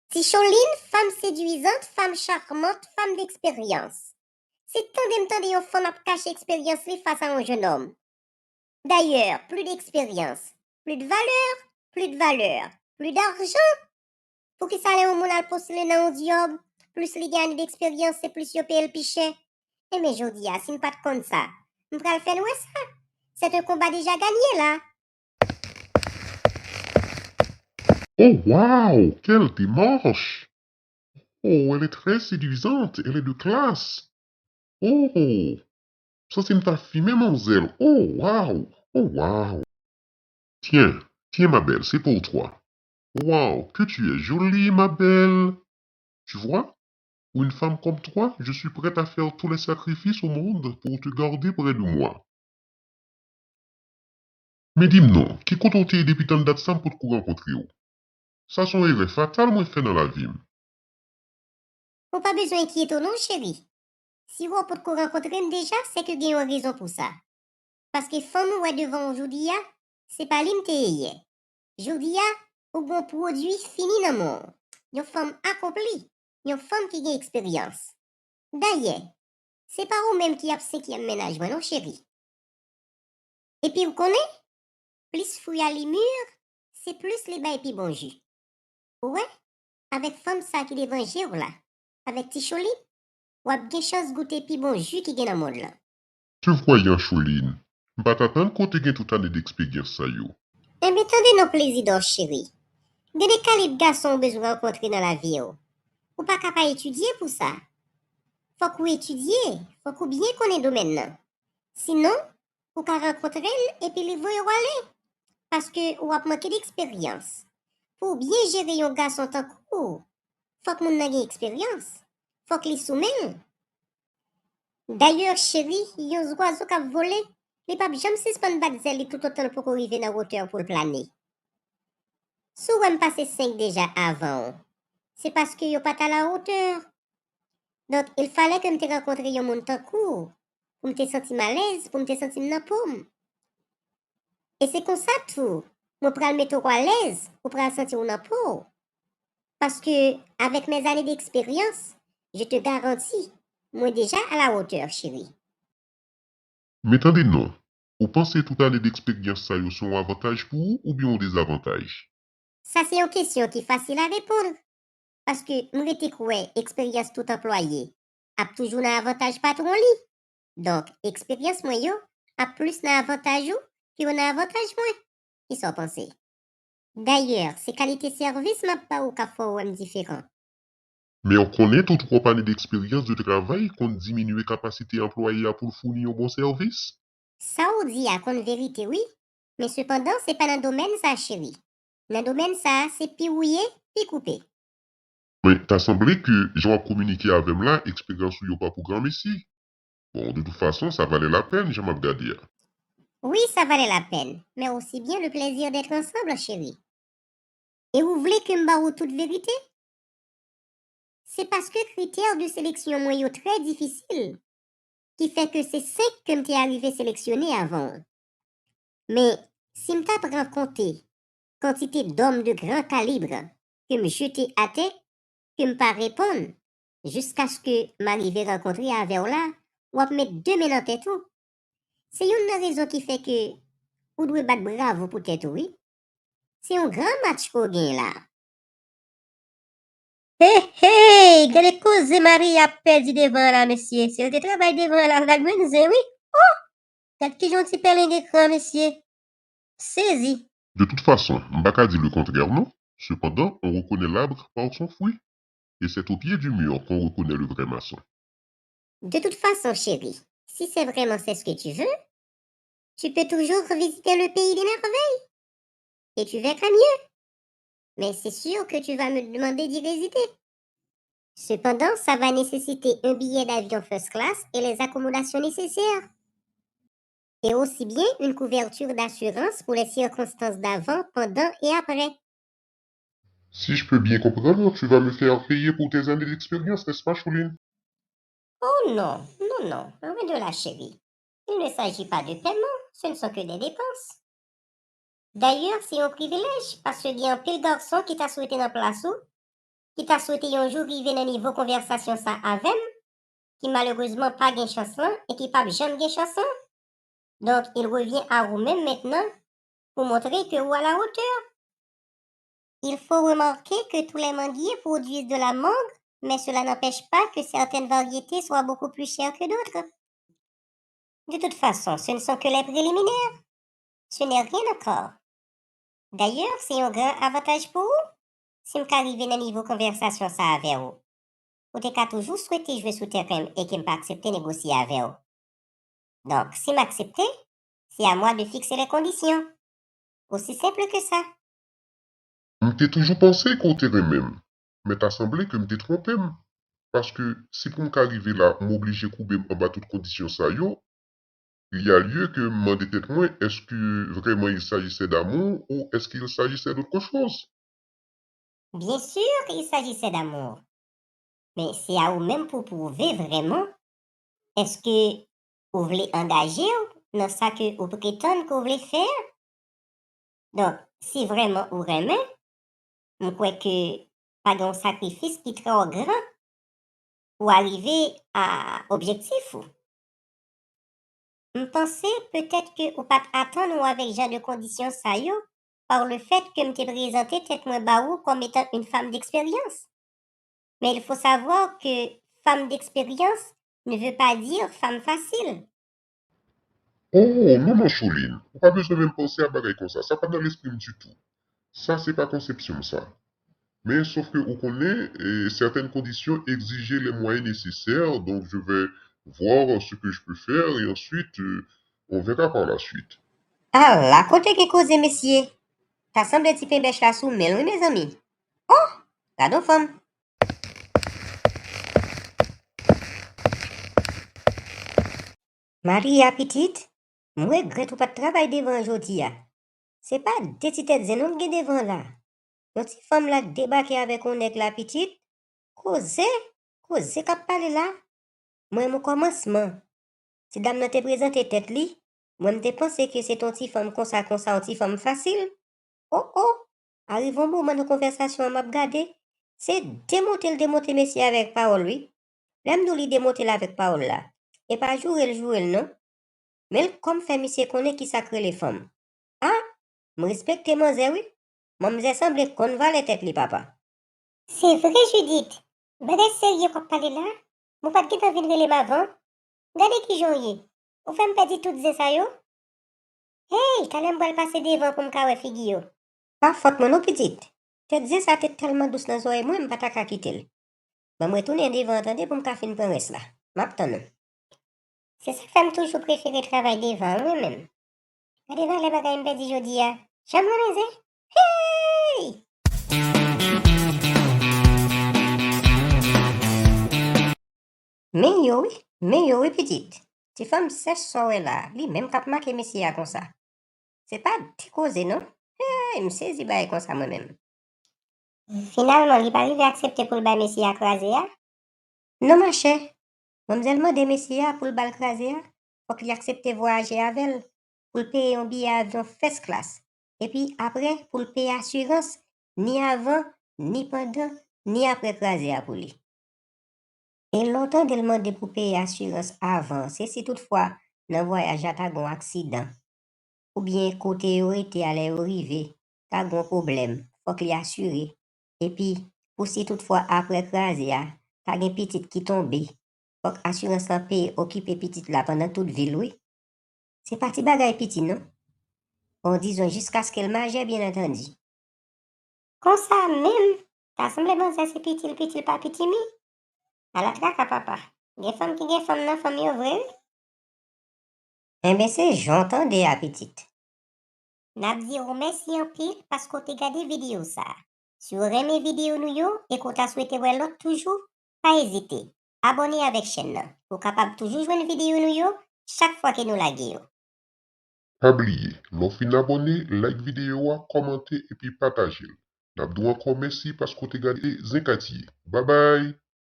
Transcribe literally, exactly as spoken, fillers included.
Ti Choline, fanm sedwizant, fanm charmant, fanm d'eksperyans. Se tande m tande yon fanm ap kache eksperyans li fas a yon jennonm. Dayè, plis d'eksperyans, plis d'valè, plis d'valè, plis d'arjan. Poukisa lè yon moun al postile nan yon djòb, plis li gen ane d'eksperyans, se plis yo peye l pi chè? Enben jodi a, si m pa t konn sa, m pral fè n wè sa. C'est un combat déjà gagné la. Oh, waouh, quelle démarche! Oh, elle est très séduisante, elle est de classe. Oh, m santi m ta fimen manzèl. Oh, waouh, oh, waouh. Tiens, tiens, ma belle, c'est pour toi. Waouh, que tu es jolie, ma belle. Tu vois, pour une femme comme toi, je suis prête à faire tous les sacrifices au monde pour te garder près de moi. Men di m non, ki kote w te ye depi tann dat sa m potko rankontre w? Sa se yon erè fatal mwen fè nan lavi m. Ou pa bezwen enkyete w non, cheri. Si w potko rankontre m deja, sèke gen yon rezon pou sa. Paske fanm ou wè devan w jodi a, se pa li m te ye yè. Jodi a, ou gen yon pwodui fini nan men w. Yon fanm akonpli, yon fanm ki gen eksperyans. Dayè, se pa ou menm ki ap senkyèm mennaj mwen non, cheri. Epi w konnen, plis fwi a li mir, se plis li bay pi bon ji. Ou wè, avèk fanm sa ki devan je w la, avèk Ti Choline, w ap gen chans goute pi bon ji ki gen nan mond lan. Te vwayan Choline, m pa t atann ke w te gen tout ane d'eksperyans sa yo. Enben tande non Plezidò cheri, gen de kalib gason ou bezwen rankontre nan lavi w. Ou pa ka pa etidye pou sa. Fòk ou etidye, fòk ou byen konnen domèn nan. Sinon, ou ka rankontre l epi li voye w ale, paske ou ap manke d'eksperyans. Pou w byen jere yon gason tankou w, fòk moun nan gen eksperyans, fòk li sou men l. Dayè cheri, yon zwazo k ap vole, li p ap janm sispann bat zèl li toutotan l poko rive nan wotè pou l plane. Si w wè m pase senk deja avan w, se paske yo pa t alawotè. Donk, il fallait ke m te rankontre yon moun tankou w, pou m te santi m alèz, pou m te santi m nan po m. E se konsa tou, mwen pral mete w alèz, ou pral santi w nan po w. Paske, avec mes années d'expérience, je te garantis, mwen deja à la hauteur, cheri. Men tande non, ou panse tout ane d'eksperyans sa yo se yon avantaj pou ou oubyen yon dezavantaj? Sa se yon kesyon ki fasil a reponn. Paske m rete kwè eksperyans tout anplwaye ap toujou nan avantaj patwon li. Donk, eksperyans mwen yo ap plis nan avantaj ou ke yo nan avantaj mwen. Kisa w panse? Dayè, se kalite sèvis m ap ba ou k ap fè w wè m diferan. Men w konnen tou twòp ane d'eksperyans de travay konn diminye kapasite anplwaye a pou l founi yon bon sèvis? Sa w di a konn verite wi, men sepandan se pa nan domèn sa cheri. Nan domèn sa a, se pi wouye, pi koupe. Men, ta sanble ke jan w ap kominike avè m la, eksperyans ou yo pa pou granmesi. Bon, de tout fason, sa valè lapèn, jan m ap gade a. Wi, sa valè lapèn, mais aussi bien le plaisir d'être ensemble, chéri. E ou vle ke m ba ou tout verite? Se paske kritè de seleksyon mwen yo trè difisil, ki fè ke se senk ke m te arive seleksyone avan w. Men, si m ta pran konte kantite dòm de gran kalib ke m jete atè, ke m pa reponn, jiskaske m arive rankontre avè w la, w ap met de men nan tèt ou. Se youn nan rezon ki fè ke ou dwe bat bravo pou tèt ou wi. Se yon gran match ke w genyen la. Hey, hey, gade koze Maria ap pèdi devan an la, mesye. Si l te travay devan an la, l t ap jwenn zen wi. Oh! Gad kijan yon ti pèlen gen kran, mesye. Sezi. De toute façon, m pa ka di le contraire non. Cependant, on reconnaît l'arbre par son fruit. Et c'est au pied du mur qu'on reconnaît le vrai maçon. De toute façon, chérie, si c'est vraiment c'est ce que tu veux, tu peux toujours visiter le pays des merveilles. Et tu verras mieux. Mais c'est sûr que tu vas me demander d'y résider. Cependant, ça va nécessiter un billet d'avion first class et les accommodations nécessaires. Et aussi bien une couverture d'assurance pour les circonstances d'avant, pendant et après. Si je peux bien comprendre, tu vas me faire payer pour tes années d'expérience, n'est-ce pas, Choline? Oh non, non, non, loin de là, chérie. Il ne s'agit pas de paiement, ce ne sont que des dépenses. Dayè, se yon privilèj, paske gen anpil gason ki ta swete nan plas ou, ki ta swete yon jou rive nan nivo konvèsasyon sa avè m, ki malerezman pa gen chans lan e ki p ap janm gen chans lan. Donc, il revient à vous-même maintenant pour montrer que ou à la hauteur. Il faut remarquer que tous les manguiers produisent de la mangue, mais cela n'empêche pas que certaines variétés soient beaucoup plus chères que d'autres. De toute façon, ce ne sont que les préliminaires. Ce n'est rien encore. D'ailleurs, c'est un grand avantage pour vous. Si m ka rive nan nivo konvèsasyon sa avè w, ou te ka toujou swete jwe sou tèren m e ke m pa aksepte negosye avè w. Donk, si m aksepte, c'est à moi de fixer les conditions. Aussi simple que ça. M te toujou panse ke w te renmen m, men ta sanble ke m te twonpe m. Paske si pou m ka rive la, m oblije koube m anba tout kondisyon sa yo, il y a lieu ke m mande tèt mwen, est-ce que vraiment il s'agissait d'amour ou est-ce qu'il s'agissait d'autre chose? Bien sûr qu'il s'agissait d'amour. Men se a ou menm pou pwouve vrèman. Èske ou vle angaje w nan sa ke ou pretann ke w vle fè a? Donk, si vrèman ou renmen, m kwè ke pa gen yon sakrifis ki twò gran pou w arive a objektif ou. M panse petèt ke ou pa t atann ou avèk jan de kondisyon sa yo, par le fait ke m te prezante tèt mwen ba ou comme étant une femme d'expérience. Mais il faut savoir que femme d'expérience ne veut pas dire femme facile. Oh, non, non, Choline, ou pa bezwen menm panse a bagay konsa, sa pa nan lespri m ditou. Sa se pa konsepsyon m sa. Men, sof ke ou konnen, eh, certaines conditions exigent les moyens nécessaires, donc je vais voir ce que je peux faire et ensuite, euh, on verra par la suite. Ala kote gen koze, mesye! Ta sanble ti penbèch la sou men l, wi, mezanmi. Oh! Gad on fanm! Maria pitit, m regrèt ou pa t travay devan an jodi a. Se pa de ti tèt zen non m gen devan an la. Yon ti fanm la k debake avèk yon nèg la pitit. Koze, koze k ap pale la. M renmen kòmansman. Ti dam nan te prezante tèt li, mwen m te panse ke se t on ti fanm konsa konsa, yon ti fanm fasil. O o! Arive yon moman nan konvèsasyon an m ap gade, se demonte l demonte mesye a avèk pawòl wi. Lè m di w li demonte l avèk pawòl la, e pa joure l joure l non. Men l kòm fè misye konnen kisa k rele fanm. A! M respekte manzè wi. Manmzè sanble konn valè tèt li papa. Se vre Judith, bagay serye w ap pale la, men w pa t gentan vin rele m avan? Gade kijan w ye, ou fè m pèdi tout zen sa yo? Hey, talè m pral pase devan pou m ka wè figi yo. Pa fòt mwen non pitit, tèt zen sa te tèlman dous nan zòrèy mwen m pa ta ka kite l. Ban m retounen devan an tande pou m ka fin pran rès la. M ap tann ou. Se sa k fè m toujou prefere travay devan an mwen menm. Gade valè bagay m pèdi jodi a. Jan m renmen zen! Hey! Men yo wi, men yo wi pitit. Ti fanm sèch sa w wè la, li menm k ap make mesye a konsa. Se pa de koze non. Hey, m sezi bagay konsa mwen menm. Finalman, li pa rive aksepte pou l bay mesye a kraze a? Non machè, manmzèl mande mesye a pou l ba l kraze a, fòk li aksepte vwayaje avè l, pou l peye yon biyè avyon first class, epi apre pou l peye asirans ni avan, ni pandan, ni apre kraze a pou li. E lè w tande l mande pou peye asirans avan, se si toutfwa nan vwayaj la ta gen yon aksidan, oubyen kote yo rete a lè yo rive, ta gen yon pwoblèm, fòk li asire. Epi, pou si toutfwa apre kraze a, ta gen pitit ki tonbe, fòk asirans lan peye okipe pitit la pandan tout vi l wi. Se pa ti bagay piti non. Bon, dizon jiskaske l majè byen antandi. Konsa menm, ta sanble manzè se piti l piti l pa pitimi. Ala traka papa, gen fanm ki gen fanm nan fanm yo vre wi. Enben se jan w tande a pitit. N ap di w mèsi anpil paske w te gade videyo sa a. Si w renmen videyo nou yo e ke w ta swete wè lòt toujou, pa ezite, abòne avèk chèn nan pou w kapab toujou jwenn videyo nou yo chak fwa ke nou lage yo. Pa bliye, lè w fin abòne, like videyo a, kòmante epi pataje l. N ap di w ankò mèsi paske w te gade Zen Katye. Babay!